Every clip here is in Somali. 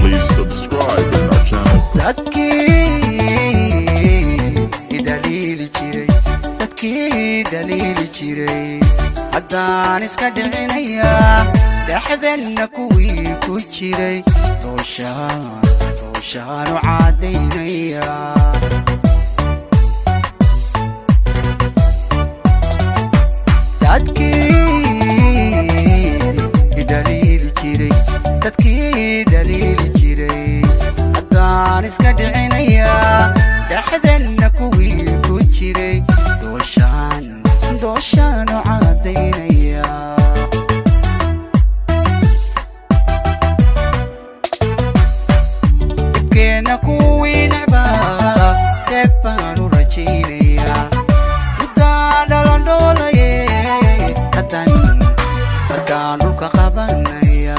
please subscribe in our channel. Dadkii idhaliili jiray, dadkii dhaliili jiray, haddaan iska dhicinayaa. Dhexdanna kuwii ku jiray dooshaan dooshaanu caadaynaya. Dadkii idhaliili jiray, dadkii dhaliili jiray, haddaan iska dhicinayaa. Dhexdanna kuwii ku jiray dooshaan dooshaanu caadaynaya. Dhibkeenna kuwii necbaa dheeg baan u rajaynayaa. Muddaan dhalandhoolaye, haddaan haddaan dhulka qabanaya.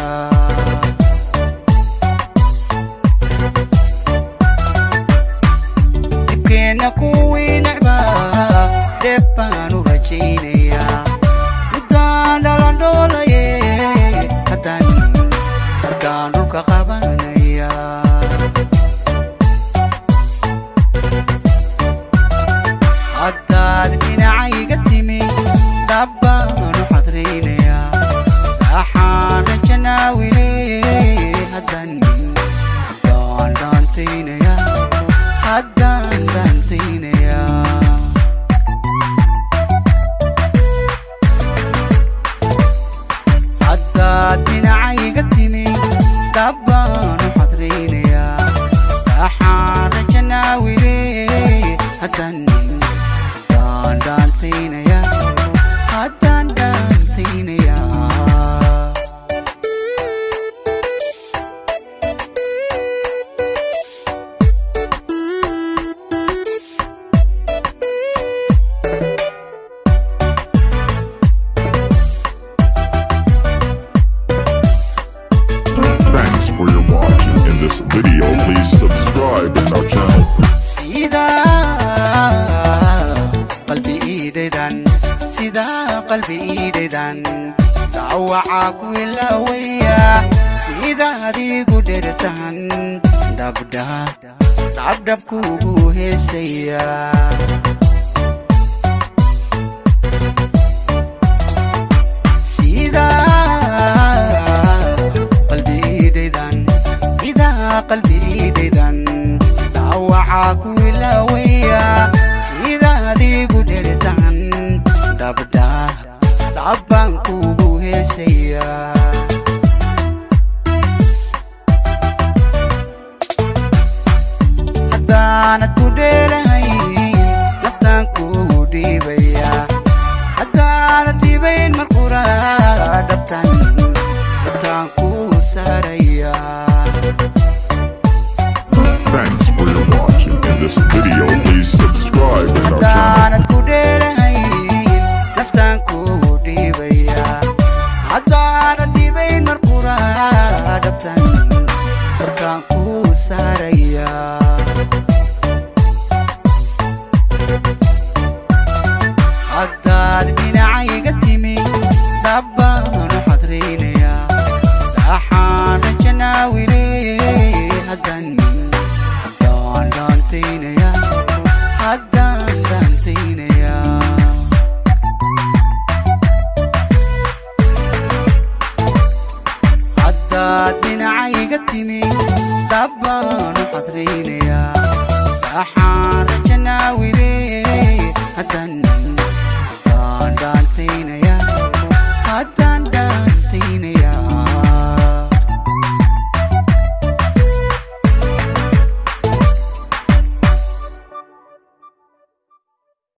Dhibkeenna kuwii necbaa dheeg baan u rajaynayaa. Muddaan dhalandhoolaye, haddaan haddaan dhulka qabanaya. Haddaad dhinacayga timi, dhab-baanu xadraynayaa. Waxaan rajanaawile, haddaan haddaan dhaantaynaya, haddaan dhaantaynaya. Haddaad dhinacayga timi, dhab-baanu xadraynayaa. Waxaan rajanaawile, haddaan haddaan dhaantaynaya, haddaan dhaantaynaya. Thanks for your watching in this video. Please subscribe in our channel. Sidaa qalbi iidhaydan, sidaa qalbi iidhaydan, dhaawacaa ku ilaawaya. Sidaad igu dhertan, dhabdha dhabdhab kugu heesaya. Sidaa qalbi iidhaydan, sidaa qalbi iidhaydan, dhaawacaa ku ilaawaya. Sidaad igu dhertan, dhabdha dhabbaan kugu heesaya. Haddaanad ku dheelahayn, naftaan kugu dhiibaya. Haddaanad dhiibayn mar qura, dhabtan dhabtaan kuu saaraya. Thanks for your watching in this video. Please subscribe in our channel. Haddaanad ku dheelahayn, naftaan kugu dhiibaya. Haddaanad dhiibayn mar qura, dhabtan dhabtaan kuu saaraya. Haddaad dhinacayga timi, dhab-baanu xadraynayaa. Dhaxaan rajanaawile, haddaan haddaan dhaantaynaya, haddaan dhaantaynaya. Haddaad dhinacayga timi, dhab-baanu xadraynayaa. Dhaxaan